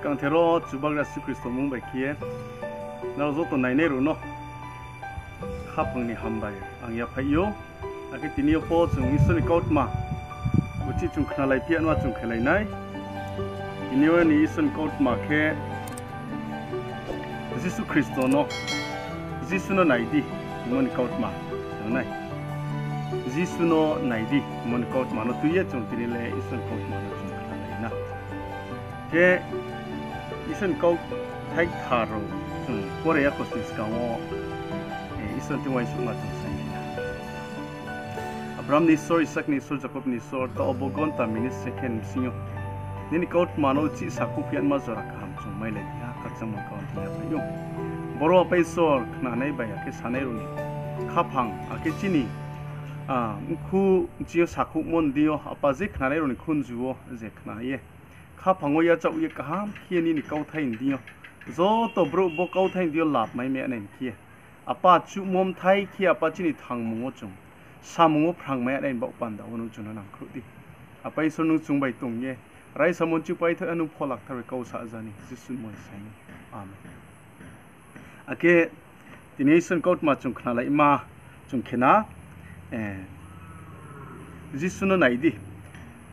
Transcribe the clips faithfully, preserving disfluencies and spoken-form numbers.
Kangther wo Chubagra Jisu Khristo mmung bai khe ye nrao joto nainai rao no khaphang ni hambai ang yaphaih ou. Akhe tini yo pho chung Isor ni kautma uchih chung khnalai phi ya no chung khelai nai. Tini yo ni Isor ni kautma khe Jisu Khristo no, Jisu no nai di hingmo ni kautma chung nai. Jisu no nai di hingmo ni kautma no tui ye chung tini le Isor ni kautma no chung khnalai na. Khe Isor ni kauthai kthar rao chung pore ya khosning skang wo, eh, Isor ni thing uaingsouhma chung saing na. Abraham ni Isor, Isak ni Isor, Jakob ni Isor, taoh bo gonta minute second bsing yo nini kautma no uchih sakhouh phi ya nma jora kaham chung mailai phi ha, khakchangmo kau thing yaphaih ou. Boro Apa Isor, khnanai bai akhe sanai rao ni khaphang, akhe chini, ah, mkhu ching yo sakhouhmo ni deing yo, Apa, je khnanai rao ni khunju wo je khna ye khaphang wo yachaoh ye kaham khe ye nini kauthai ni deing yo, joto brouh bo kauthai ni deing yo lab mai mai ya nai ni khe ye, Apa, chuhmo bthai khe Apa chini thangmung wo chung, samung wo phrang mai ya nai ni baoh panda wo nung chung no nangkhruh di. Apa Isor, nung chung bai tong ye, raisamo nching paithoh ya nung Phola Kthar bai kau sa ja ni, Jisu ni mmung saing ou. Amen. Akhe tini Isor ni kautma chung khnalaima, chung khe na, eh, Jisu no nai di.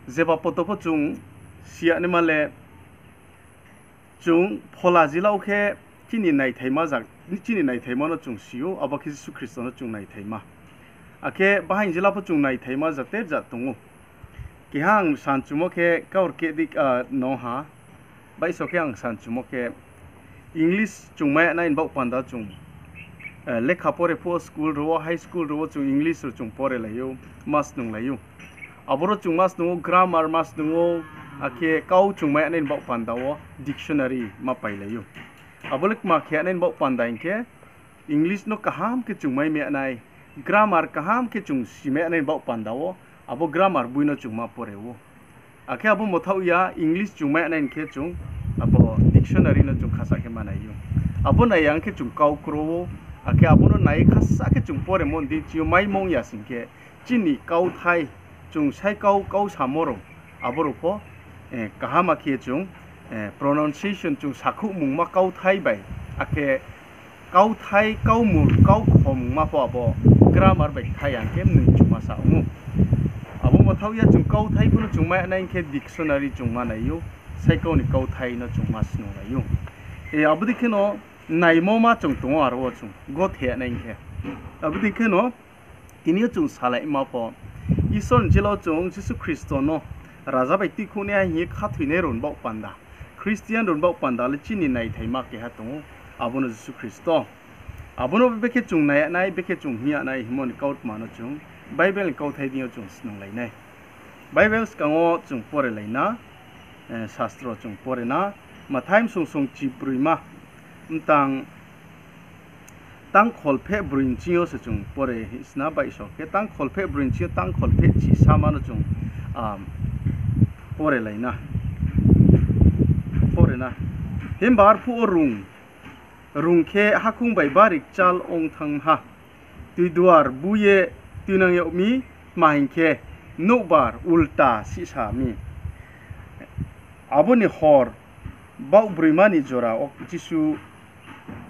Jeba poto pho chung si ya naima le, chung phola jila wo khe chini naithaima ja, chini naithaima no chung si ou, abo khe Jisu Khristo no chung naithaima. Akhe bahaing jila pho chung naithaima jate jat tong ou. Keha ang sanchumo khe kaurkeh di, ah, no ha. Baihso khe ang sanchumo khe English chung mai ya nai ni baoh panda chung, eh, lekha pore phuh wo school rao wo, high school rao wo chung English rao chung pore lai ou, ma snunglai ou. Aboro chung ma snung ou, grammar ma snung ou, akhe kau chung mai ya nai ni baoh panda wo dictionary ma pailai ou. Abo le kma khe ya nai ni baoh panda hing khe, English no kaham khe chung mai mai ya nai, grammar kaham khe chung si mai ya nai ni baoh panda wo, abo grammar boi no chung ma pore ou. Akhe abo mthaoh ya English chung mai ya nai hing khe chung abo dictionary no chung khasa khe ma nai ou. Abo nai ya hing khe chung kau kro ou, akhe abo no nai khasa khe chung poremo ni deing ching yo maimo ong ya sing khe, chini kauthai, chung sai kau, kau samo rao, abo rao pho, eh, kaham khe chung, eh, pronunciation chung sakhouhmungma kauthai bai, akhe kauthai, kaumul, kaukhomungma pho abo grammar bai kthai ya hing khe mnoi chungma sa ong ou. Abo mthaoh ya chung kauthai pho no chung mai ya nai hing khe dictionary chung ma nai ou, sai kau ni kauthai no chung ma snunglai ou. E, abo dei kheno naimo ma chung tong ou, aro wo chung gothe ya nai hing khe. Abo dei kheno tini yo chung salaima pho, Isor ni jila wo chung Jisu Khristo no raja bai tuikhouhnaiha hing ye khathoinai rao ni baoh panda, Christian rao ni baoh panda le chini naithaima keha tong ou, abo no Jisu Khristo. Abo no bekhe chung nai ya nai, bekhe chung hing ya nai hingmo ni kautma no chung Bible ni kauthai deing yo chung snunglai nai. Bible skang wo chung porelai na, eh, sastro chung pore na, Mathai bsung song chibroima, mtang tangkholpheh broi ni ching yo se chung pore sna baihso khe, tangkholpheh broi ni ching yo tangkholpheh chisama no chung, ah, porelai na, pore na. Himba arphuh wo rung, rung khe hakhoung bai bari kchal ong thanng ha. Tui duar bu ye tuinang yag mi, tma hing khe, nouhbar ulta sihsa mi. Abo ni hor, baoh broima ni jora wo Jisu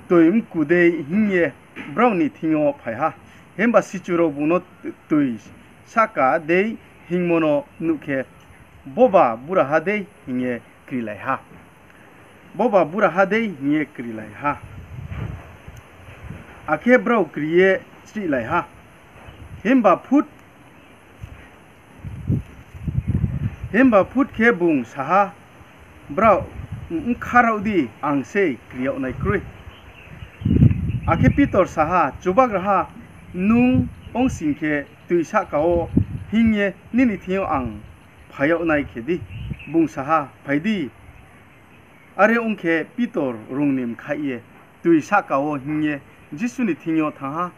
toi mku dei hing ye brao ni thing yo phai ha. Himba sichu rao bung no toi sahka dei hingmo no nuh khe, Boba buraha dei, hing ye krilai ha. Boba buraha dei, hing ye krilai ha. Akhe brao kri ye chrihlai ha. Himba phut, himba phut khe bung sa ha, Brao, bkha raoh di, ang sei kri yag nai kroi. Akhe Pitor sa ha, Chubagraha, nung ong sing khe, toi sahka wo hing ye nini thing yo ang phai yag nai khe di. Bung sa ha, Phai di. Are ong khe, Pitor rung ni mkhaih ye toi sahka wo hing ye Jisu ni thing yo thanng ha.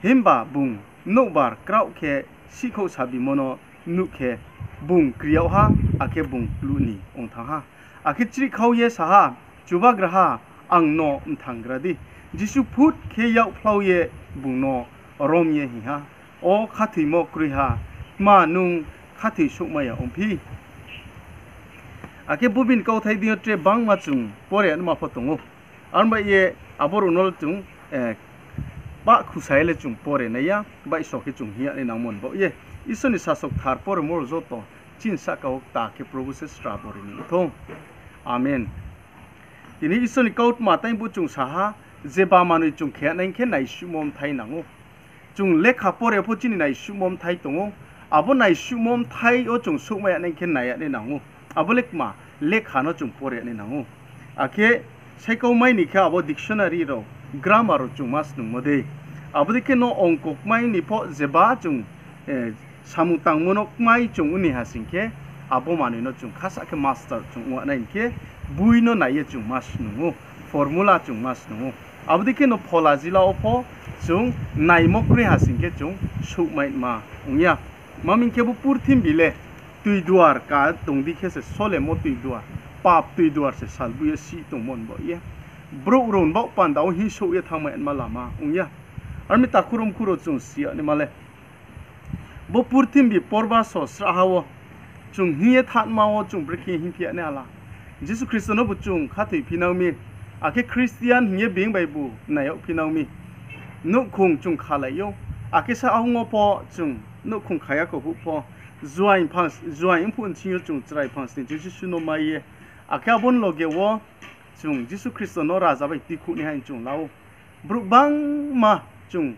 Himba bung nouhbar kraoh khe sihkhouh sabimo no nuh khe, bung kri yag ha, akhe bung pluh ni ong thanng ha. Akhe chrihkhau ye sa ha, Chubagraha, ang no mthanggra di. Jisu phut khe yakphlau ye bung no rom ye hing ha, O khathoimo kroiha, tma nung khathoi souhmai ya ongphi? Akhe bo bini kauthai deing yo tre bangma chung pore naima pho tong ou. Aro bai ye abo rao no chung, eh, pah khusa ye le chung pore nai ya, baihso khe chung hing ya nai nangmo ni baoh ye. Isor ni sasao kthar poremo rao joto chini sahka wo kta khe Probhu se srabo ri ni thou. Amen. Tini Isor ni kautma tangbu chung sa ha, jeba manoi chung khe nai khe naisuhmo bthai nang ou. Chung lekha pore pho chini naisuhmo bthai tong ou. Abo naisuhmo bthai yo chung souhmai ya nai khe nai ya nai nang ou. Abo le kma, lekha no chung pore ya nai nang ou. Akhe saikau mai ni khe abo dictionary rao, grammar rao chung ma snungmo dei. Abo dei khe no ongkokmai ni pho jeba chung, eh, samung tangmo no kmai chung ong ni ha sing khe, abo manoi no chung khasa khe master chung ong nai khe, boi no nai ye chung ma snung ou, formula chung ma snung ou. Abo dei khe no phola jila wo pho chung naimo kroi ha sing khe chung souhmai ma ong ya. Tma hing khe bo purthimbi le tui duar ka tong di khe se solemo tui duar, pap tui duar se salboi ye si tongmo ni baoh ye. Brouh rao ni baoh panda wo hingsouh ye thanngmai ma lama ong ya. Aro mi takhu rao mkhu rao chung si ya naima le. Bo purthimbi porbaso srahha wo chung hing ye thanngma wo chung brekhe hingphi ya nai hala. Jisu Khristo nobu chung khathoiphinang mi, akhe Christian hing ye being bai bu nai yagphinang mi. Nouhkhong chung khalai ou, akhe saong wo pho chung nouhkhong kha ya khou phuh pho, juaing phuh nching yo chung chrai phang sning chung Jisu no mai ye, akhe abo ni loge wo chung Jisu Khristo no raja bai tuikhouh nai ha hing chung la ou. Brouh gbangma chung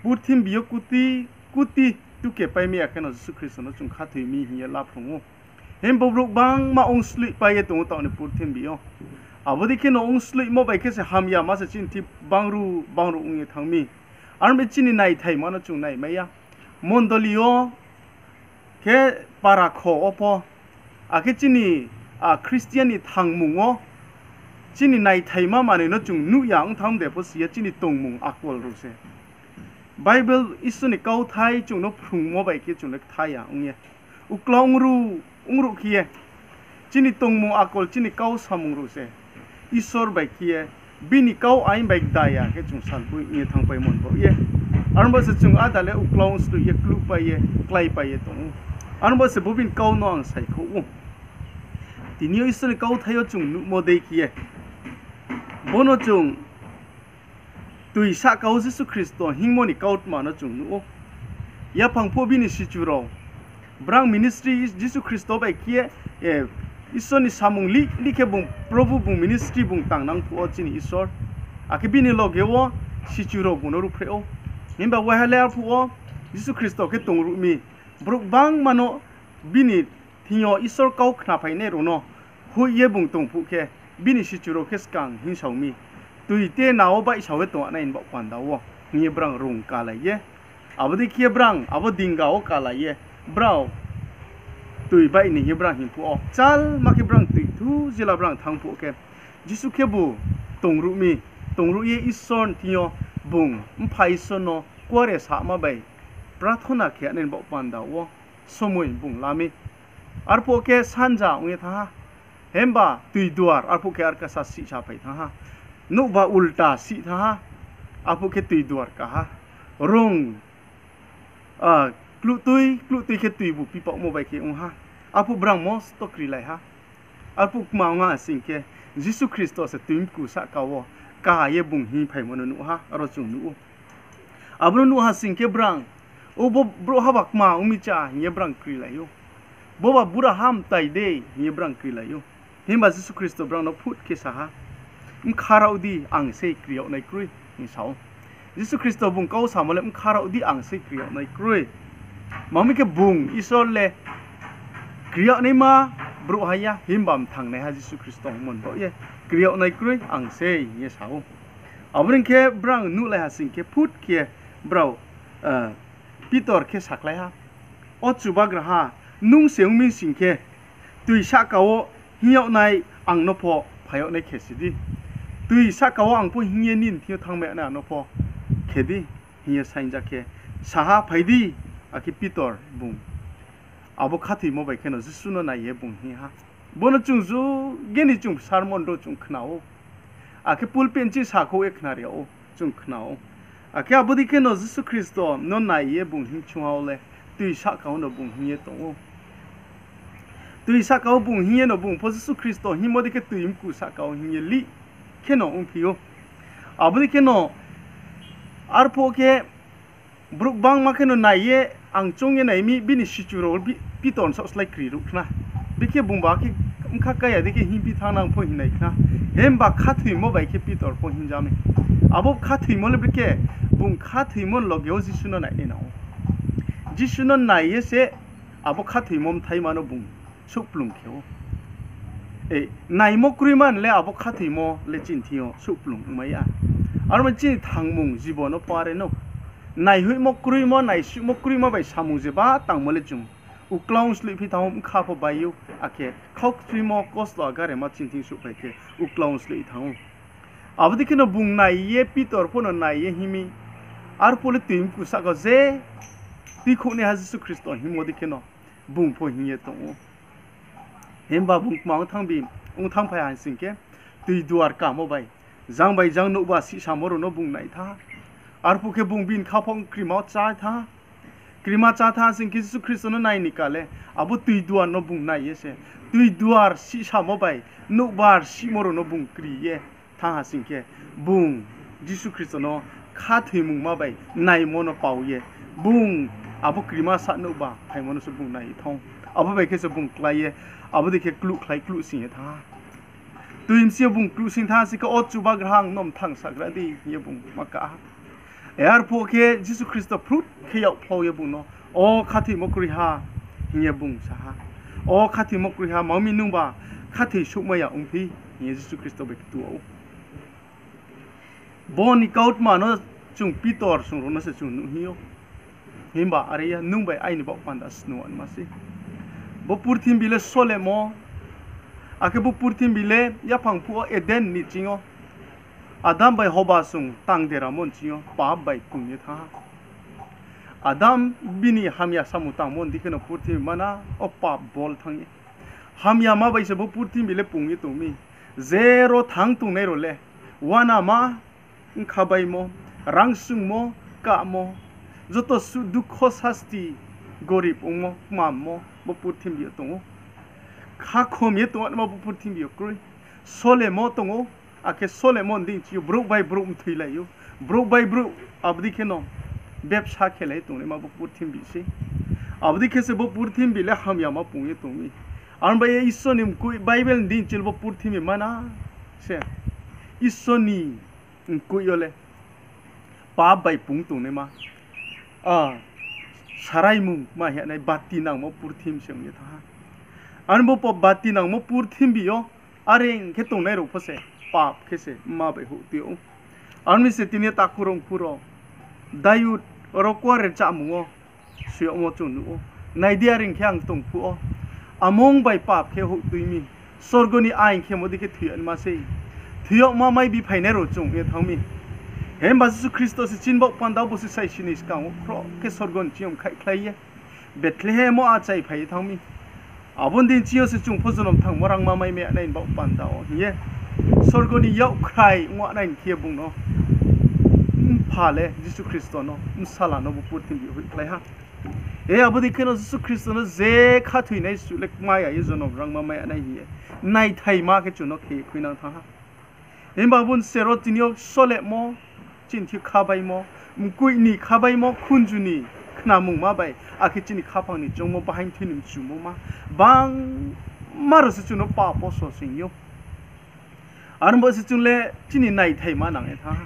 purthimbi yo kuti kuti tuke pai mi ya khe no Jisu Khristo no chung khathoi mi hing ye laphrung ou. Himba brouh gbangma ongsloihpai ye tong ou taoh ni purthimbi yo. Abo dei khe no ongsloihmo bai khe se hamyama se chini thing bangruh bangruh ong ye thanng mi. Aro bai chini naithaima no chung naimai ya. Mondoli yo khe para kho wo pho, akhe chini, a, Christian ni thangmung wo chini naithaima manoi no chung nuh ya ong thanng de pho si ya chini tongmung akol rao se. Bible Isor ni kauthai chung no phrungmo bai khe chung le ktha ya ong ye. Uklau ongruh, ongruh khe ye chini tongmung akol chini kau samung rao se Isor bai khe ye, bini kau ain bai kda ya khe chung salboi ong ye thanngpaimo ni baoh ye. Aro bo se chung áda le uklau ongsloih ye, kluhpai ye, kláipai ye tong ou. Aro bo se bo bini kau no ang saikhouh ou. Tini yo Isor ni kauthai yo chung nuhmo dei khe ye, bo no chung tui sahka wo Jisu Khristo hingmo ni kautma no chung nuh ou. Yaphang phuh bini sichu rao, brang ministry Jisu Khristo bai khe ye, eh, Isor ni samung lih lih khe bung Probhu bung ministry bung tangnang phuh wo chini Isor, akhe bini loge wo sichu rao bung no ruhphreh ou. Himba waiha le arphuh wo Jisu Khristo khe tongruh mi, brouh gbangma no bini thing yo Isor kau khnaphainai rao no hoih ye bung tong phuh khe, bini sichu rao khe skang hingsao mi, tui te na wo baihsao ye tong nai ni baoh panda wo hing ye brang rung kalai ye. Abo dei khe ye brang abo dinga wo kalai ye, brao tui baih ni hing ye brang hing phuh wo, kchalma khe brang tui thu jila brang thanng phuh khe, Jisu khebu tongruh mi, tongruh ye Isor ni thing yo bung Mpha Isor no kuare sama bai prathona khe nai ni baoh panda wo somoi bung la mi. Arphuh khe sanja ong ye thanng ha. Himba tui duar arphuh khe arkasa sihsaphai thanng ha. Nouhba ulta sih thanng ha. Arphuh khe tui duar ka ha. Rung, ah, kluhtui kluhtui khe tuibu pipaohmo bai khe ong ha. Arphuh brang mosto krilai ha. Arphuh kma ong ha sing khe, Jisu Khristo se tuimku sahka wo ka ye bung hingphaimo no nuh ha, aro chung nuh ou. Abo no nuh ha sing khe brang, o bo brouhha ba kma ong mi cha hing ye brang krilai ou. Bo ba buraha mtai de hing ye brang krilai ou. Himba Jisu Khristo brang no phut khe sa ha, Bkha rao di, ang sei kri yag nai kroi, hing sa ou. Jisu Khristo bung kau samo le, Bkha rao di, ang sei kri yag nai kroi. Tma hing khe bung Isor le kri yag naima brouh ha ya, himba mthangnaiha Jisu Khristo ongmo ni baoh ye, Kri yag nai kroi ang sei, hing ye sa ou. Abo ni khe brang nuhlai ha sing khe phut khe brao, eh, Pitor khe sakhlai ha, O Chubagraha, nung se ong mi sing khe, tui sahka wo hing yag nai ang no pho phai yag nai khe si di. Tui sahka wo ang pho hing ye nini thing yo thanngmai yag nai ang no pho khe di, hing ye saingja khe, sa ha, Phai di, akhe Pitor bung abo khathoimo bai kheno Jisu no nai ye bung hing ha. Bo no chung juge ni chung sermon rao chung khna ou. Akhe pulpit nching sakhouh ye khnari yag ou, chung khna ou. Akhe abo dei kheno Jisu Khristo no nai ye bung hing chung ha wo le, tui sahka wo no bung hing ye tong ou. Tui sahka wo bung hing ye no bung pho Jisu Khristo hingmo dei khe tui mku sahka wo hing ye lih kheno ongphi ou. Abo dei kheno arphuh khe brouh gbangma kheno nai ye, ang choung ye nai mi, bini sichu rao Pitor ni saoh slái kri ruh khna. Bikhe bungba khe bkha kaya dei khe hingphi thanng nang pho hing nai khna. Himba khathoimo bai khe Pitor pho hingja mi. Abo khathoimo le bikhe bung khathoimo ni loge wo Jisu no nai nai nang ou. Jisu no nai ye se abo khathoimo bthaima no bung souhplung khe ou. Naimo kroima ni le abo khathoimo le chini thing yo souhplung ongmai ya. Aro ma chini thangmung jibon no pare no. Naihoihmo kroimo, naisuhmo kroima bai samung jeba tangmo le chung uklau ong sloihphi thanng ou, bkha pho bai ou, akhe khaukchuimo kosto agarema chini thing souhphai khe uklau ong sloih thanng ou. Abo dei kheno bung nai ye, Pitor pho no nai ye hing mi, arphuh le tui mku sahka je tuikhouhnaiha Jisu Khristo hingmo dei kheno bung pho hing ye tong ou. Himba bung kma ong thanngphai ha sing khe, tui duar kamo bai, jang bai jang nouhba sihsamo rao no bung nai thanng ha. Arphuh khe bung bini khaphang krima chá thanng ha. Krima chá thanng ha sing khe Jisu Khristo no nai ni kale, abo tui duar no bung nai ye se, tui duar sihsamo bai nouhba sihmo rao no bung kri ye thanng ha sing khe, bung Jisu Khristo no khathoimungma bai naimo no pao ye, bung abo krima sa nouhba phaimo no se bung nai ye thanng ou. Abo bai khe se bung klái ye, abo dei khe kluhkhlai kluhsing ye thanng ha. Tui bsing yo bung kluhsing thanng ha sing khe, O Chubagraha, ang no mthang sagra di, hing ye bung ma ka ha. Arphuh khe Jisu Khristo phrut khe yak phlao ye bung no, O khathoimo kroiha, hing ye bung sa ha. O khathoimo kroiha, ma mi nungba khathoi souhmai ya ongphi, hing ye Jisu Khristo bai ktu ou. Bo ni kautma no chung Pitor song rao no se chung nuh hing ou. Himba are ya, nung bai aini baoh panda snu anma sei. Bo purthimbi le solemo, akhe bo purthimbi le yaphang phuh wo Eden ni ching yo Adam bai Hoba song tang deramo ni ching yo pap bai pung ye thanng ha. Adam bini hamya samung tangmo ni dei kheno purthimbi mana wo pap bol thanng ye. Hamyama bai se bo purthimbi le pung ye tong mi. Jero thanng tongnai rao le, uanama, bkha baimo, rang sungmo, kamo, joto suh dukho sasti, gorib ongmo, kmammo, bo purthimbi yo tong ou. Khakhom ye tongnaima bo purthimbi yo kroi. Solemo tong ou, akhe solemo ni dei ching yo brouh bai brouh mthoilai ou. Brouh bai brouh abo dei kheno bebsa khelai tongnaima bo purthimbi sei. Abo dei khe se bo purthimbi le hamyama pung ye tong mi. Aro bai ye Isor ni mkoih Bible ni dei ching yo bo purthimbi mana se Isor ni mkoih yo le pap bai pung tongnaima, a, saraimung ma hing ye nai bati nangmo purthimbi se ong ye thanng ha. Aro bo bati nangmo purthimbi yo are ong khe tongnai rao pho se pap khe se ma bai houh tui ou. Aro ni se tini yo takhu rao mkhu rao, Dayud oro kuare chámung wo soi yagmo chung nuh ou. Nai di, are ong khe ang tong phuh wo amung bai pap khe houh tui mi, sorgo ni aing khemo dei khe thoi yagma sei. Thoi yagma mai biphainai rao chung ye thanng mi. Himba Jisu Khristo se chini baoh panda wo bo se saisi ni skang wo khroh khe sorgo ni ching yo mkhaihkhlai ye Bethlehem wo achaiphai ye thanng mi. Abo ni dei ching yo se chung pho jonom thangmo rangma mai mai ya nai ni baoh panda wo hing ye sorgo ni yakkhrai ong ya nai ni khe ye bung no, mpha le Jisu Khristo no, bsala no bo purthimbi yo hoihkhlai ha. E, abo dei kheno Jisu Khristo no je khathoinai suh le kma ya ye jonom rangma mai ya nai hing ye naithaima khe chung no khe ye khuinang thanng ha. Himba abo ni sero tini yo solemo, chini thing yo khabaimo, mkoih ni khabaimo, khunju ni khnamungma bai, akhe chini khaphang ni choungmo, bahaing thoi ni mchumo ma, bangma rao se chung no pap wo sosing ou. Aro bo se chung le chini naithaima nang ye thanng ha.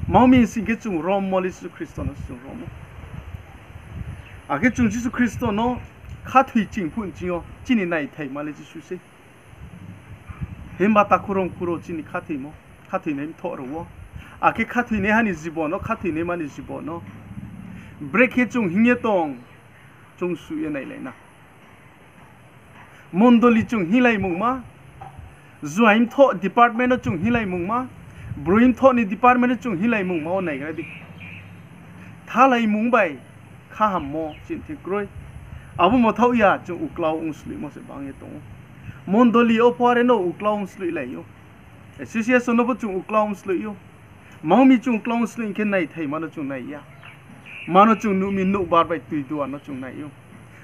Tma hing sing khe chung rommo le Jisu Khristo no se chung rom ou. Akhe chung Jisu Khristo no khathoi ching phuh ni ching yo chini naithaima le Jisu sei. Himba takhu rao mkhu rao, chini khathoimo, khathoinai mthoh rao wo, akhe khathoinaiha ni jibon no, khathoinaima ni jibon no brekhe chung hing ye tong, chung suh ye nailai na. Mondoli chung hinglaimungma, juaing mthoh department no chung hinglaimungma, broi mthoh ni department no chung hinglaimungma wo naigra di. Thalaimung bai khahammo chini thing kroi. Abo mthaoh ya, chung uklau ong sloihmo se bang ye tong ou. Mondoli yo pho are no uklau ong sloihlai ou. Association no pho chung uklau ong sloih ou. Tma hing mi chung uklau ong sloih khe naithaima no chung nai ya. Mano chung nuh mi, nouhbar bai tui duar no chung nai ou.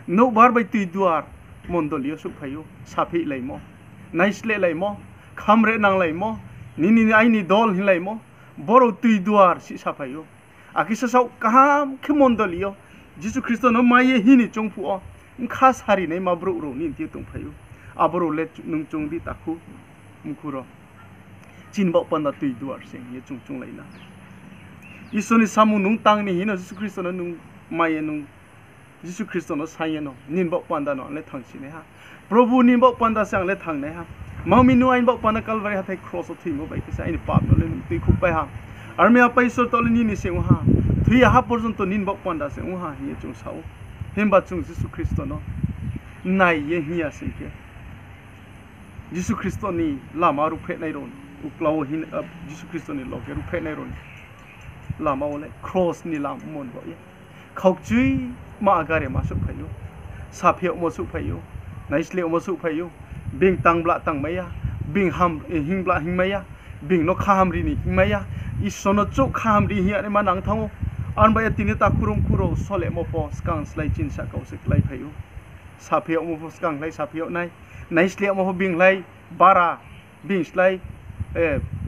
Nouhbar bai tui duar mondoli yo souhphai ou, saphihlaimo, naislelaimo, khamre nanglaimo, nini aini dol hinglaimo, borao tui duar sihsaphai ou. Akhe sasaoh kaham khe mondoli yo Jisu Khristo no mai ye hing ni choung phuh wo, bkha sarinaima brouh rao nini thing yo tongphai ou. Aborao le nung choung di takhu, mkhu rao. Chini baoh panda tui duar se hing ye chung chounglai na. Isor ni samung nung tang ni hing no Jisu Khristo no nung mai ye nung, Jisu Khristo no saing ye no, nini baoh panda no ang le thangsinaiha. Probhu, nini baoh panda se ang le thangnaiha. Mami, nung aini baoh panda Kalvari hathái kros wo thoimo bai khe se aini pap no le nung tuikhouhpai ha. Armi Apa Isor, taoh le nini se ong ha. Thoi ya ha porjonto nini baoh panda se ong ha hing ye chung sa ou. Himba chung Jisu Khristo no nai ye hing ya sing khe, Jisu Khristo ni lama ruhphrehnai rao ni uklau wo hing, Jisu Khristo ni loge ruhphrehnai rao ni lama wo le kros ni lam mon baoh ye khaukchuima agarema souhphai ou, saphi yagmo souhphai ou, naisleh yagmo souhphai ou, being tangbla tangmai ya, being ham, hingbla hingmai ya, being no khahamri ni hingmai ya, Isor no chouh khahamri hing ya naima nang thanng ou. Arba ye tini takhu rao mkhu rao solemo pho skang slái chini sahka wo se kláiphai ou. Saphi yagmo pho skang slái saphi yag nai, naisleh yagmo pho being slái bara, being slái,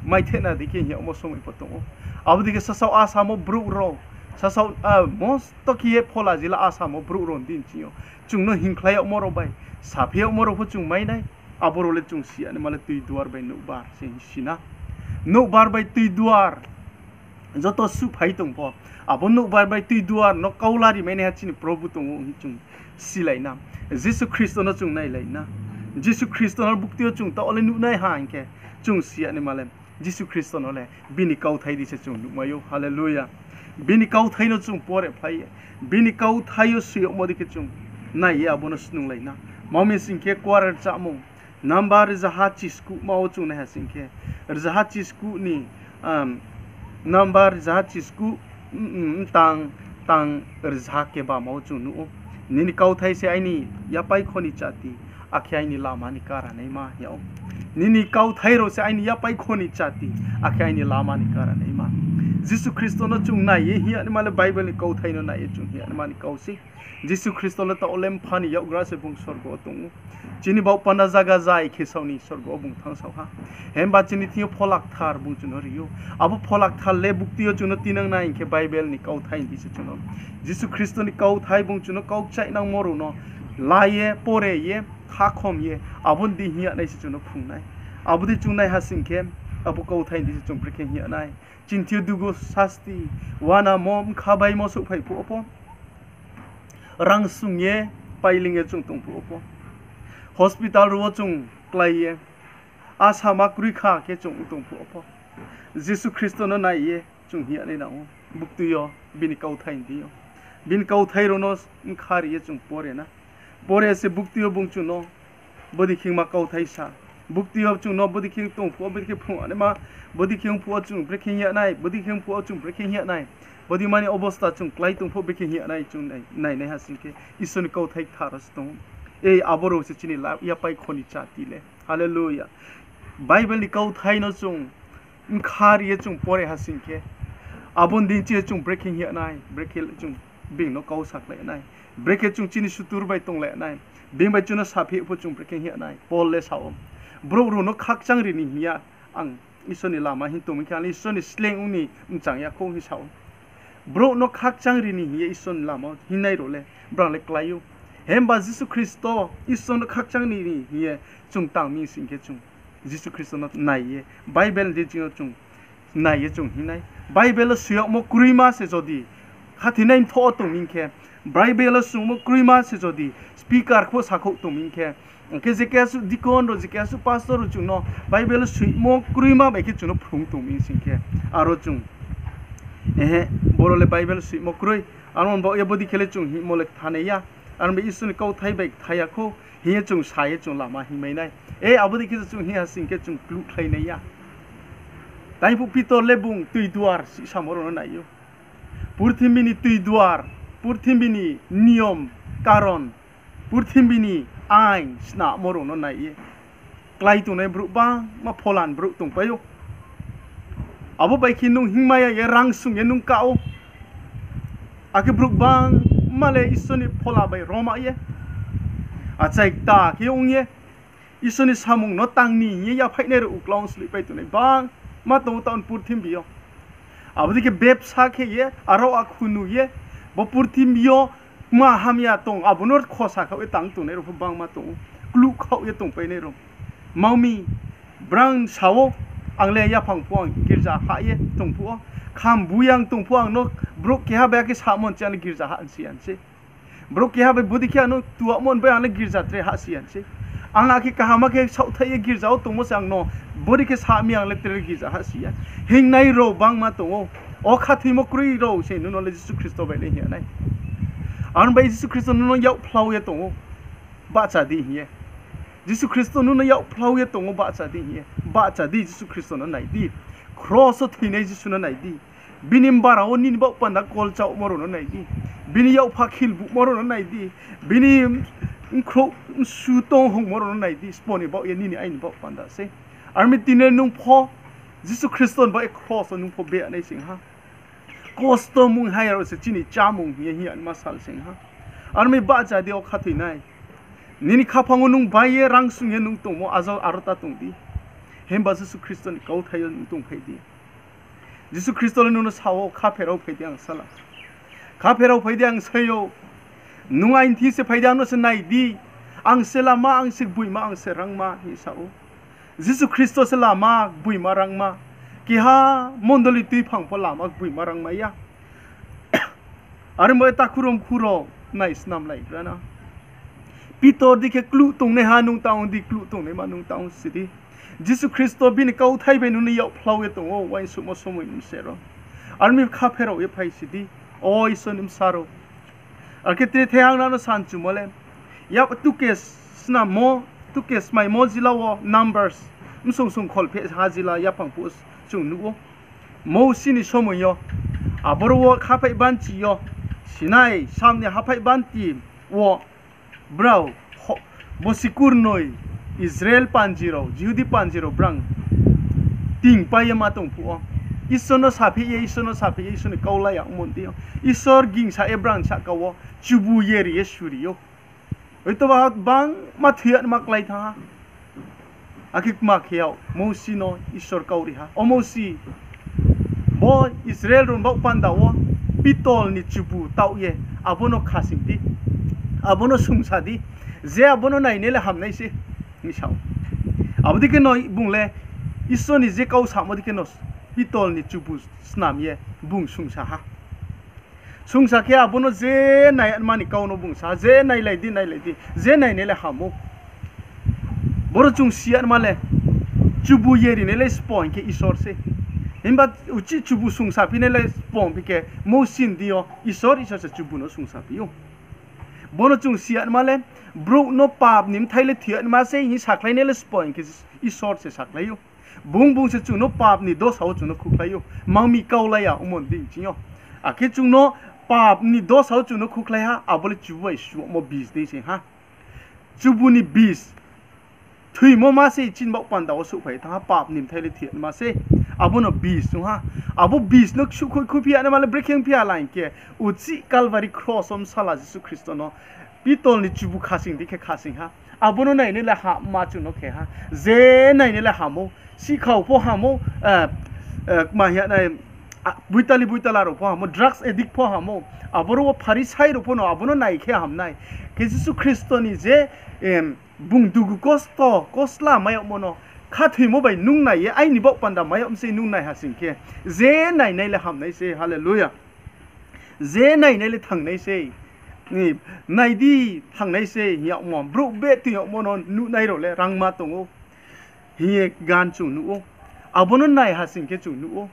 maithehna dei khe hing yagmo somoi pho tong ou. Abo dei khe sasaoh asamo brouh rao, sasaoh, mosto khe ye phola jila asamo brouh rao ni deing ching yo chung no hingkhlai yagmo rao bai saphi yagmo rao pho chung mai nai. Abo rao le chung si ya naima le tui duar bai nouhbar se hing si na. Nouhbar bai tui duar joto suhphai tong pho, abo nouhbar bai tui duar no kaula rimainaiha chini Probhu tong ou hing chung silai na. Jisu Khristo no chung nailai na. Jisu Khristo no bukti yo chung taoh le nuhnaiha hing khe, chung si ya naima le Jisu Khristo no le bini kauthai dei se chung nuhmai ou. Haleluya. Bini kauthai no chung pore phlai ye, bini kauthai yo soi yagmo dei khe chung nai ye abo no snunglai na. Mami sing khe kuare rchamung number rzaha chiskuh ma wo chung naiha sing khe, rzaha chiskuh ni, number rzaha chiskuh, tang, tang rzaha kebama wo chung nuh ou. Nini kauthai se aini yapaikho ni chati, akhe aini lama ni karanaima hing yag ou. Nini kauthai rao se aini yapaikho ni chati, akhe aini lama ni karanaima. Jisu Khristo no chung nai ye hing ya naima le Bible ni kauthai no nai ye chung hing ya naima ni kau sei. Jisu Khristo le taoh le mpha ni yakgra se bung sorgo wo tong ou. Chini baoh panda zaga zai khe sao ni sorgo wo bung thanngsao ha. Himba chini thing yo Phola Kthar bung chung no ri ou. Abo Phola Kthar le bukti yo chung no tinang nai hing khe Bible ni kauthai ni dei se chung no. Jisu Khristo ni kauthai bung chung no kau kchaihnangmo rao no la ye, pore ye, khakhom ye, abo ni dei hing ya nai se chung no phrung nai. Abo dei chung naiha sing khe, abo kauthai ni dei se chung brekhe hing ya nai. Chini thing yo dugu sasti, uanamo, bkha baimo souhphai phuh wo pho, rang sung ye, pailing ye chung tong phuh wo pho, hospital rao wo chung klái ye, asama kroi kha khe chung tong phuh wo pho, Jisu Khristo no nai ye chung hing ya nai nang ou, bukti yo, bini kauthai ni deing yo. Bini kauthai rao no bkha ri ye chung pore na. Pore se bukti yo bung chung no bodei khe ma kauthai sa. Bukti yo chung no bodei khe tong phuh wo, bodei khe phrung naima, bodei khe ong phuh wo chung brekhe hing ya nai, bodei khe ong phuh wo chung brekhe hing ya nai. Bodei mani obosta chung klái tong phuh brekhe hing ya nai chung nai, nainaiha sing khe Isor ni kauthai kthar wo se tong ou. Ei, abo rao se chini la-, yapaikho ni chati le. Haleluya. Bible ni kauthai no chung bkha ri ye chung pore ha sing khe, abo ni deing ching ye chung brekhe hing ya nai, brekhe chung being no kau sakhlai nai, brekhe chung chini sutur bai tonglai nai, being bai chung no saphi pho chung brekhe hing ya nai. Paul le sa ou, brouh rao no khakchang ri ni hing ya, ang Isor ni lama hing tongmi khe, ang le Isor ni sleing ong ni mchang ya khou hing sa ou. Brouh no khakchang ri ni hing ye Isor ni lama hingnai rao le brang le klái ou. Himba Jisu Khristo Isor no khakchang ri ni hing ye chung tang mi sing khe chung Jisu Khristo no nai ye, Bible ni deing yo chung nai ye chung hing nai. Bible wo soi yagmo kroima se jodi, khathoinai mthoh wo tong mi khe, Bible wo sungmo kroima se jodi, speaker pho sakhouh tong mi khe, hing khe je keha suh deacon rao, je keha suh pastor rao chung no Bible wo soimo kroima bai khe chung no phrung tong mi sing khe, aro chung, ehe, boro le Bible soimo kroi, aro baoh ye bodei khe le chung hingmo le kthanai ya, aro bai Isor ni kauthai bai kthai ya khou hing ye chung sa ye chung lama hingmai nai. E, abo dei khe se chung hing ha sing khe chung kluhkhlai nai ya. Taiphuh Pitor le bung tui duar sihsamo rao no nai ou. Purthimbi ni tui duar, purthimbi ni niyom, karon, purthimbi ni ain snamo rao no nai ye klái tongnai brouh bangma phola ni brouh tongpai ou. Abo bai khe nung hingmai ya ye rang sung ye nung ka ou. Akhe brouh bangma le Isor ni phola bai roma ye, achai kta khe ong ye, Isor ni samung no tang ni hing ye yaphaihnai rao uklau ong sleihpai tongnai bangma tong ou taoh ni purthimbi yo. Abo dei khe bebsa khe ye, aro akhu nu ye, bo purthimbi yo kma hamya tong, abo no khosa khaoh ye tang tongnai rao pho bangma tong ou. Kluh khaoh ye tongpainai rao. Mami, brang sa ou, ang le yaphang phuh ang girza hah ye tong phuh wo. Kham buyang tong phuh ang no brouh keha bai khe samo nchi ang le girza hah nsi ya nse. Brouh keha bai bodei khe ang no tuamo bai ang le girza tre hahsi ya nse. Ang akhe kaham khe saohthaih ye girza wo tongmo se ang no bodei khe sa mi ang le tre girza hahsi ya. Hingnai rao bangma tong ou. O khathoimo kroi rao se nung no le Jisu Khristo bai le hing ya nai. Ang bai Jisu Khristo nung no yakphlau ye tong ou. Bahcha di hing ye. Jisu Khristo nung no yakphlau ye tong ou bahcha di hing ye. Bahcha di Jisu Khristo no nai di. Kros wo thoinai Jisu no nai di. Bini mbara wo nini baoh panda kol chaohmo rao no nai di. Bini yakpha khilbuhmo rao no nai di. Bini bkhrouh msu tong hongmo rao no nai di. Sbo ni baoh ye nini aini baoh panda sei. Ar mi tini nung pho Jisu Khristo ni baoh ye kros wo nung pho beya nai sing ha. Kosto mung hai rao se chini chámung hing ye hing ya ma sal sing ha. Ar mi bahcha di o khathoi nai. Nini khaphang wo nung bai ye rang sung ye nung tongmo ajo aro ta tong di. Himba Jisu Khristo ni kauthai yo nung tongphai di. Jisu Khristo le nung no sa ou, kha pherao phai di ang sala. Kha pherao phai di ang sai ou. Nung aini thing se phai di, ang no se nai di. Ang se lama, ang se gboima, ang se rangma, hing sa ou. Jisu Khristo se lama, gboima, rangma. Keha mondoli tuiphang pho lama, gboima, rangma ya. Are mo takhu rao mkhu rao nai snamlai gra na. Pitor dei khe kluh tongnaiha nung tang di, kluh tongnaima nung tang si di. Jisu Khristo bini kauthai bai nung no yakphlau ye tong ou, uaingsouhmo somoi ni bsero. Ar mi kha pherao ye phai si di, o Isor ni bsa rao. Akhe tre thehang nang no sanchumo le, yap tuke snammo, tuke smaimo jila wo Numbers, bsong song kholpheh ha jila yaphang phuh chung nuh ou. Mousi ni somoi yo, aboro wo khaphaih banchi yo, Sinai sam ni haphaih banchi wo brao, bosi kurnoi Israel panji rao, Jihudi panji rao brang tingpai ye ma tong phuh wo, Isor no saphi ye, Isor no saphi ye, Isor ni kau la ya ongmo ni deing yo, Isor gingsa ye brang sahka wo chubu yeri ye suri ou. Oito ba bangma thoi ya ma klái thanng ha. Akhe kma khe yag Mousi no Isor kau ri ha, O Mousi, bo Israel rao ni baoh panda wo pitol ni chubu taoh ye abo no khasing di, abo no sungsa di, je abo no nainai le hamnai se, hing sa ou. Abo dei khe no bung le Isor ni je kau samo dei khe no pitol ni chubu snam ye bung sungsa ha. Sungsa khe abo no je nai mani kau no bung sa ha, je nailai di, nailai di, je nainai le ham ou. Boro chung si ya ma le, chubu yeri nai le sbo hing khe Isor se. Himba uchih chubu sungsa phi nai le sbo hing phi khe Mousi ni deing yo Isor, Isor se chubu no sungsa phi ou. Bo no chung si ya ma le, brouh no pap ni bthai le thoi ya ma se hing sakhlai nai le sbo hing khe Isor se sakhlai ou. Bung bung se chung no pap ni dosa wo chung no khukhlai ou. Mangmi kau la ya ongmo ni deing ching yo. Akhe chung no pap ni dosa wo chung no khukhlai ha, abo le chubu bai sumo bis dei se ha. Chubu ni bis. Thoimo ma se chini baoh panda wo souhphai thanng ha, pap ni bthai le thoi ya ma se. Abo no bis chung ha. Abo bis no suhkhoi khuphi ya ma le brekhe ongphi ha la hing khe, uchih Calvary kros wo bsala Jisu Khristo no pitol ni chubu khasing dei khe khasing ha. Abo no nainai le hamma chung no khe ha. Je nainai le ham ou. Sihkhao pho ham ou, kma hing ya nai, buitali buitala rao pho ham ou, drugs addict pho ham ou. Aboro wo Pharisai rao pho no abo no nai khe ham nai. Khe Jisu Khristo ni je bung dugu kosto, kosla mai yagmo no khathoimo bai nung nai ye, aini baoh panda mai yag mi se nung nai ha sing khe, je nainai le hamnai se, hallelujah. Je nainai le thanng nai se, nai di, thanng nai se hing yagmo, brouh beh tui yagmo no nuhnai rao le rangma tong ou, hing ye gan chung nuh ou. Abo no nai ha sing khe chung nuh ou.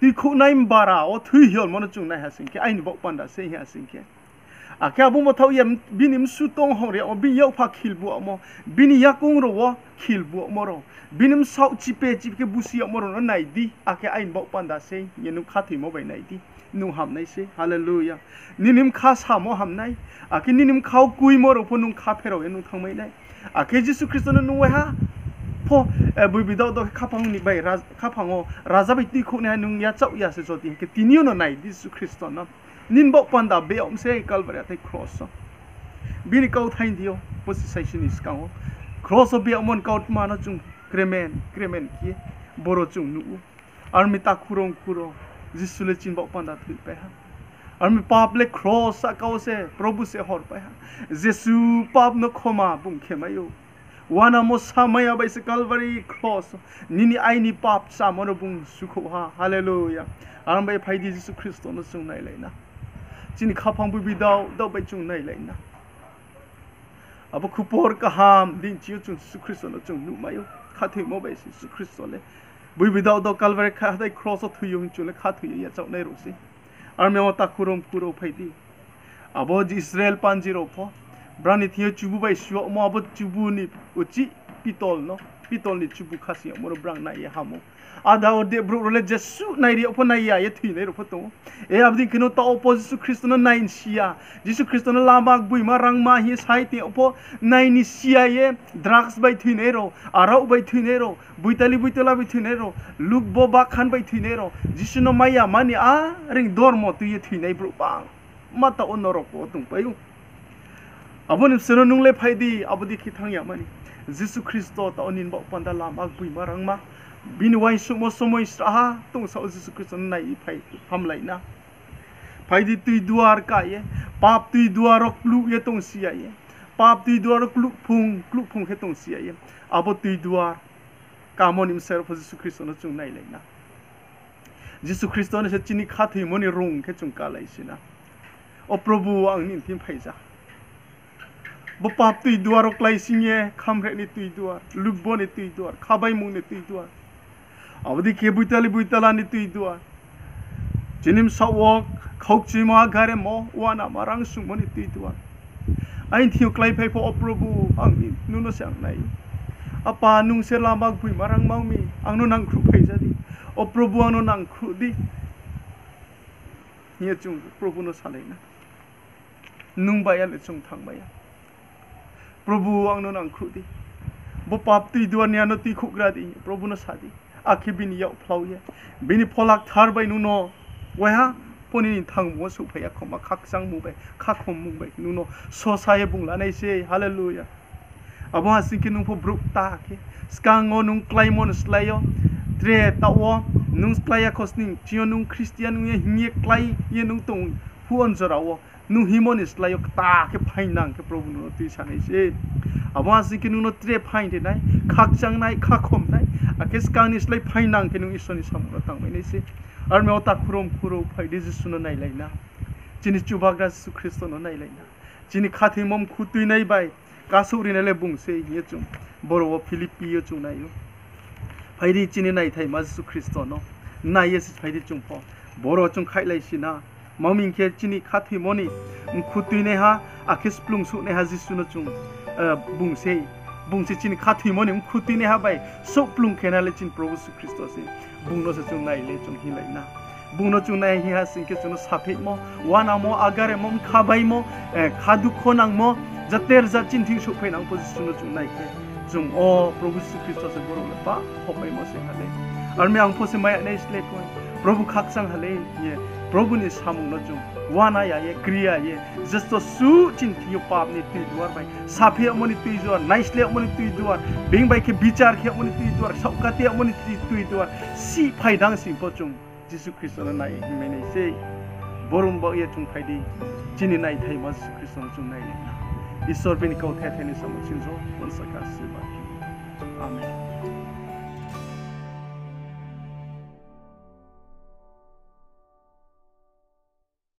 Tuikhouhnai mbara wo thui hiolmo no chung nai ha sing khe, aini baoh panda se hing ha sing khe. Akhe abo mthaoh ye bini msu tong hong ri yag wo, bini yakpha khilbu yagmo, bini yakoung rao wo khilbu yagmo rao, bini bsaoh chipe chipe khe busi yagmo rao no nai di, akhe aini baoh panda se hing ye nung khathoimo bai nai di. Nung hamnai se, hallelujah. Nini bkha samo hamnai, akhe nini bkha wo kuimo rao pho nung kha pherao ye nung thanngmai nai. Akhe Jisu Khristo no nung waiha pho, boi bidao do khe khaphang ni bai, khaphang wo raja bai tuikhouhnaiha nung yachaoh ya se jodi hing khe, tini yo no nai di Jisu Khristo no. Nini baoh panda beh yag mi se Calvary athai kros wo. Bini kauthai ni deing yo Bo si saisi ni skang wo kros wo biyagmo ni kautma no chung kremen kremen khe ye boro chung nuh ou. Aro mi takhu rao mkhu rao, Jisu le chini baoh panda thoipai ha. Aro mi pap le kros sahka wo se Probu se horpai ha. Jisu pap no khoma bung khe mai ou. Uanamo samaya bai se Calvary kros nini aini pap chamo no bung sukhouh ha. Hallelujah. Aro bai phai di, Jisu Khristo no chung nailai na. Chini khaphang boibi dao dao bai chung nailai na. Abo khupor kaham dei ching yo chung Jisu Khristo no chung nuhmai ou. Khathoimo bai se Jisu Khristo le boibi dao dao Calvary kha-, hathái kros wo thoi ou hing chung le khathoi ye yachaohnai rao sei. Aro mi o takhu rao mkhu rao phai di. Abo je Israel panji rao pho, brao ni thing yo chubu bai suyagmo abo chubu ni uchih pitol no, pitol ni chubu khasing yagmo no brao nai ye ham ou. Ada o de brouh rao le jesuh nai ri yag pho nai ya ye thoinai rao pho tong ou. E abo dei khe no taoh wo pho Jisu Khristo no nai si ya, Jisu Khristo no lama gboima rangma hing ye sai tong yag pho nai ni si ya ye drugs bai thoinai rao, arao bai thoinai rao, boitali boitala bai thoinai rao, lukbo bakhan bai thoinai rao, Jisu no mai ya mani a reing dormo tui ye thoinai brouh bangma taoh wo norok wo tongpai ou. Abo ni bsing no nung le phai di, abo dei khe thanng ya mani. Jisu Khristo taoh wo nini baoh panda lama gboima rangma, bini uaingsouhmo somoi srahha tongsa wo Jisu Khristo no nai phai hamlai na. Phai di, tui duar ka ye, pap tui duar wo kluh ye tongsi ya ye, pap tui duar wo kluhphung kluhphung khe tongsi ya ye, abo tui duar kamo ni bsing rao pho Jisu Khristo no chung nailai na. Jisu Khristo no se chini khathoimo ni rung khe chung kalai si na. O Probu, ang nini thing phai ja. Bo pap tui duar wo kláising ye, khamreh ni tui duar, lukbo ni tui duar, khabaimung ni tui duar, abo dei khe boitali boitala ni tui duar, chini bsaoh wo khaukchuimo, agaremo, uanama rangsungmo ni tui duar aini thing yo kláiphai pho, o Probu, ang ni, nung no se ang nai. Apa, nung se lama gboima rangma ong mi, ang no nangkhruhphai ja di. O Probu, ang no nangkhruh di, hing ye chung Probu no salai na. Nung bai ya le chung thanngmai ya. Probu, ang no nangkhruh di. Bo pap tui duar ni ano tuikhouhgra di, Probu no sa di. Akhe bini yak phlau ye, bini Phola Kthar bai nung no waiha pho nini thangmung wo souhphai ya khoma, khakchangmung bai, khakhommung bai nung no sosa ye bung lanai sei. Hallelujah. Abo ha sing khe nung pho brouh kta khe, skang wo nung kláimo ni slái yo, tre taoh wo nung klái ya khosning ching yo nung Christian ong ye hing ye klái ye nung tong phuh, o jora wo nung hingmo ni slái yo kta khe phaingnang khe Probu nung no tuisanai sei. Abo ha sing khe nung no tre phaing ri nai, khakchang nai, khakhom nai, akhe skang ni slái phaingnang khe nung Isor ni samung no tangmai nai sei. Aro mi o takhu rao mkhu rao phai di, Jisu no nailai na. Chini Chubagra Jisu Khristo no nailai na. Chini khathoimo mkhu tuinai bai kasouh rinai le bung sei hing ye chung boro wo Philippi yo chung nai ou. Phai di, chini naithaima Jisu Khristo no nai ye se phai di chung pho. Boro chung khaihlai si na. Tma hing khe chini khathoimo ni mkhu tuinaiha, akhe splung souhnaiha Jisu no chung, eh, bung sei, bung se chini khathoimo ni mkhu tuinaiha bai souhplung khe na le chini Probu Jisu Khristo se. Bung no se chung nai le chung hinglai na. Bung no chung nai hing ha sing khe chung no sapheihmo, uanamo, agaremo, mkha baimo, eh, kha dukho nangmo, jater jat chini thing souhphai nang pho Jisu no chung nai khe, chung o Probu Jisu Khristo se boro le pah khopmaimo se ha le. Aro mi ang pho se maya nai slái pho, Probu khakchang ha le hing ye, Probu ni samung no chung uana ya ye, kri ya ye, jesuh suh chini thing yo pap ni tui duar bai, sapheih yagmo ni tui duar, naisleh yagmo ni tui duar, being bai khe bichar khe yagmo ni tui duar, saohkati yagmo ni tui, tui duar, sihphai dang sing pho chung Jisu Khristo no nai hingmai nai sei. Boro ni baoh ye chung phai di, chini naithaima Jisu Khristo no chung nai nai na. Isor bini kauthai thai ni samung chini joto no saka siba. Amen.